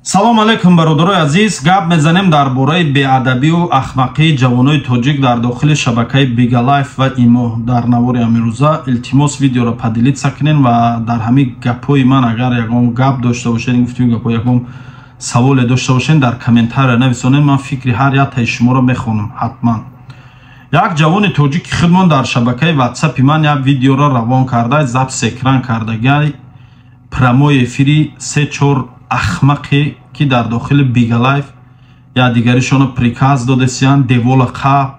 Салом алейкум, бародарои азиз. Гап мезанем дар бораи беадабию ахмақии ҷавонои тоҷик дар дохили шабакаи Бигалайф ва Имо. Дар навори амирӯза илтимос видеоро поделиться кунен ва дар ҳамин гапҳои ман агар ягон гап дошта бошед, гуфтем гапҳо, ягон саволе дошта бошед, дар комментария нависонед. Ман фикри ҳар яктаи шуморо мехонам ҳатман. Як ҷавони тоҷики худмон дар шабакаи ватсапи ман як видеоро равон карда, запись экран кардагай, прямой эфири се-чор ахмақе ки дар дохили Бигалайф я дигаришоно приказ додесиян, девола қаб,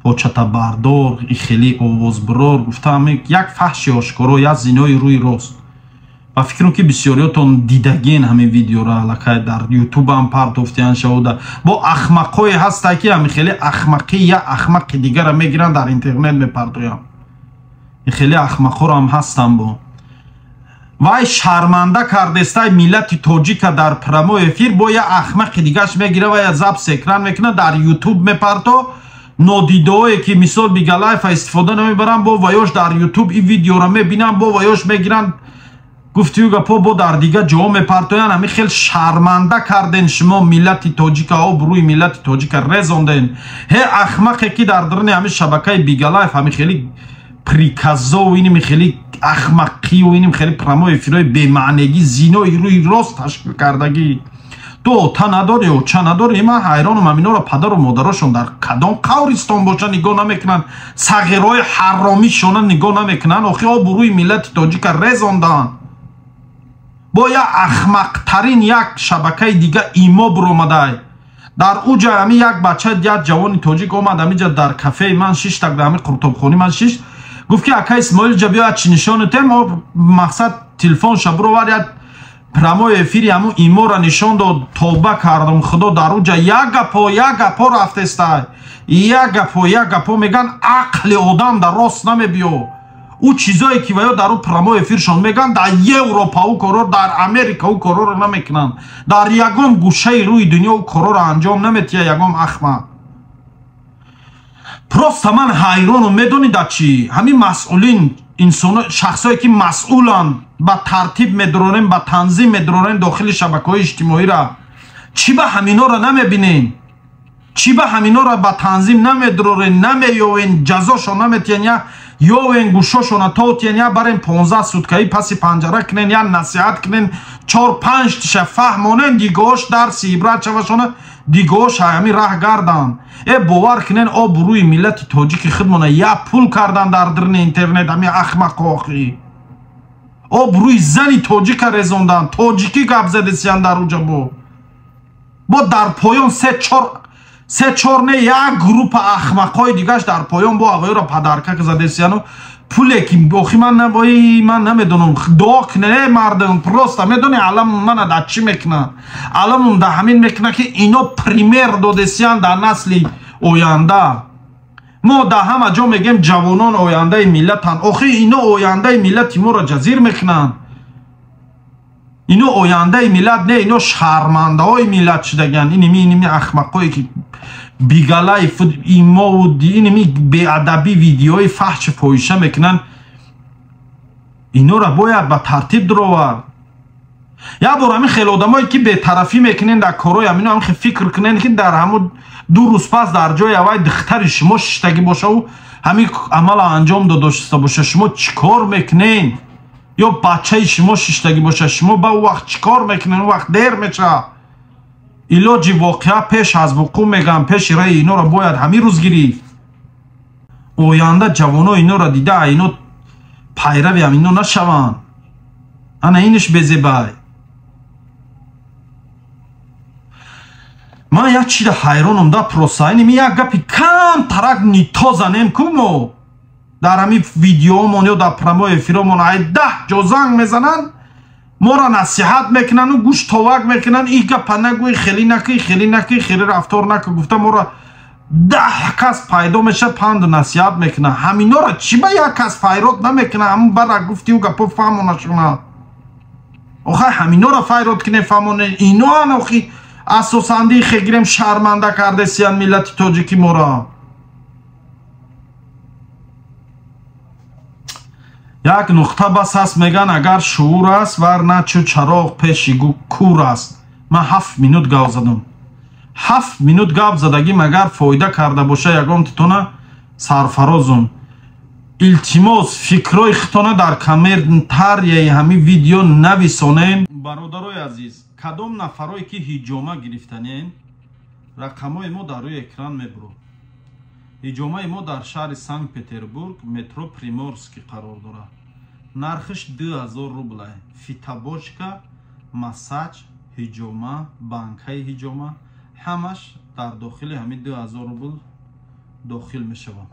початабардор, ихели овозбирор, гуфтаам як фаҳши ошкоро, як зинои рӯи рост. Ба фикрам ки бисёриётон дидагин ҳамин видеоро, аллакай дар ютубам партофтиян шавода. Бо ахмақҳое ҳастанд ки ҳамин хеле ахмақӣ я ахмақи дигарро мегиранд, дар интернет мепартоянд. Ин хеле ахмақҳоро ҳам ҳастанд. Бо вай шарманда кардестай миллати тоҷика дар прямой эфир, бо я ахмақи дигаш мегира ва я запись экран мекунад, дар ютуб мепарто. Нодидаое ки мисол Бигалайфа истифода намебаранд, бо ваёш дар ютуб ин видеоро мебинанд, бо ваёш мегиранд, гуфтию гапо бо дар дигар ҷоҳо мепартоянд. Ҳамин хел шарманда карден шумо миллати тоҷика, обрӯи миллати тоҷика резонден. Ҳе ахмақе ки дар даруни ҳамин шабакаи Бигалайф ҳамин хели приказову иним хели ахмақию иним хели прямой эфирҳои бемаънегӣ, зинои рӯи рост ташкил кардагӣ, ту ота надорӣ, оча надорӣ. Ман ҳайронам, ҳаминоро падару модарошон дар кадом қавристон боша нигоҳ намекунанд, сағирҳои ҳаромишона нигоҳ намекунанд. Охи обрӯи миллати тоҷика резонданд. Бо як ахмақтарин як шабакаи дига Имо буромадай. Дар ӯ ҷа ҳамин як бача, як ҷавони тоҷик омад ҳаминҷа дар кафеи ман шиштак, дар ҳамин қуртобхонӣ ман шишт, гуфт ки ака Исмоил ҷа биё чи нишонетем. Мақсад телефонша буровар, як прямой эфири ҳамун Иморо нишон дод. Тавба кардам, худо, дар ӯ ҷа як гапо, як гапо рафтестай, як гапо, як гапо меган, ақли одам дар рост намебиё. Ӯ чизое ки ваё дар ӯ прямой эфиршон меган, дар Европа ӯ корро, дар Америка ӯ корроро намекунанд, дар ягон гӯшаи рӯи дунё ӯ корроро анҷом наметиҳад ягон ахмақ. Просто ман ҳайронам, медонӣ дар чӣ? Ҳамин масъулин, инсоно, шахсое ки масъуланд, ба тартиб медурорем, ба танзим медурорем дохили шабакаҳои иҷтимоиро, чӣ ба ҳаминоро намебинем? Чӣ ба ҳаминоро ба танзим намедурорен, намеёвен, ҷазошон наметиҳен, я ёвен гӯшошона тотиҳен, я барен 15 суткаи паси панҷара кунен, я насиҳат кунен, 4-5 тиша фаҳмонен, дигоҳош дарси ибрат шавашона, дигоҳош ҳамин раҳ гарданд. Бовар кунен, обрӯи миллати тоҷики худмона я пул кардан дар даруни интернет ҳамин ахмақҳо. Охи обрӯи зани тоҷика резондан, тоҷикӣ гап задесиян дар уҷа. Бо дар поён се-чор не, як группа ахмақҳои дигаш дар поён бо авоёро падарка задесияну пуле ки охи ман набои, ман намедонам, дуо кунед мардум. Просто медони алам мана дар чӣ мекунад? Аламум дар ҳамин мекунад ки ино пример додесиян дар насли оянда. Мо дар ҳама ҷо мегӯем ҷавонон ояндаи миллатанд. Охи ино ояндаи миллати моро ҷазир мекунанд. Ино ояндаи миллат не, ино шармандаҳои миллат шудагианд. Иними ахмақҳое ки Бигалайф, Имову иними беадабӣ видеои фаҳши фоҳиша мекунанд, инора бояд ба тартиб дуровард. Як бор ҳамин хеле одамое ки бетарафӣ мекунен дар корҳои ҳамино, ҳамин хел фикр кунен ки дар ҳамун 2 рӯз пас дар ҷои аввай духтари шумо шиштагӣ бошаву ҳамин амалро анҷом додошта боша, шумо чӣ кор мекунен? Ё бачаи шумо шиштагӣ боша, шумо ба ӯ вақт чӣ кор мекунен? Ӯ вақт дер мешавад. Илоҷи воқеа пеш аз вуқӯъ мегӯям, пеши раи иноро бояд ҳамин рӯз гирифт. Оянда ҷавоно иноро дида, ино пайрави ҳамино нашаванд. Ана иниш безебай. Ман як чида ҳайронам да, просто иними як гапи камтарак нито занем ку мо дар ҳамин видеомон ё дар прямой эфиромон ай 10 ҷо занг мезананд, моро насиҳат мекунанду гӯш товак мекунанд, ин гапа нагӯй, хеле накӯй, хеле накӯй, хеле рафтор накӯ, гуфта моро 10 кас пайдо мешавад, панду насиҳат мекунад. Ҳаминоро чӣ ба як кас файрод намекунад? Ҳамун бара гуфтиу гапо фаҳмонашона. Охай ҳаминоро файрод кунем, фаҳмоне иноан. Охи асосанди хегирем шарманда кардесиян миллати тоҷики моро. Як нуқта бас аст, меган, агар шуур аст, вар на чу чароғ пеши кур аст. Ман 7 минут гап задам. 7 минут гап задагӣ магар фоида карда боша ягон титона, сарфарозум. Илтимос, фикрҳои хитона дар комментарияи ҳамин видео нависонен. Бародарои азиз, кадом нафарое ки ҳиҷома гирифтанен, рақамҳои мо дар рӯи экран мебурод. Ҳиҷомаи мо дар шаҳри Санкт Петербург, метро Приморский қарор дорад. Нархиш 2000 рублай. Фитобочка, массаж, ҳиҷома, банкаи ҳиҷома, ҳамаш дар дохили ҳамин 2000 рубл дохил мешавад.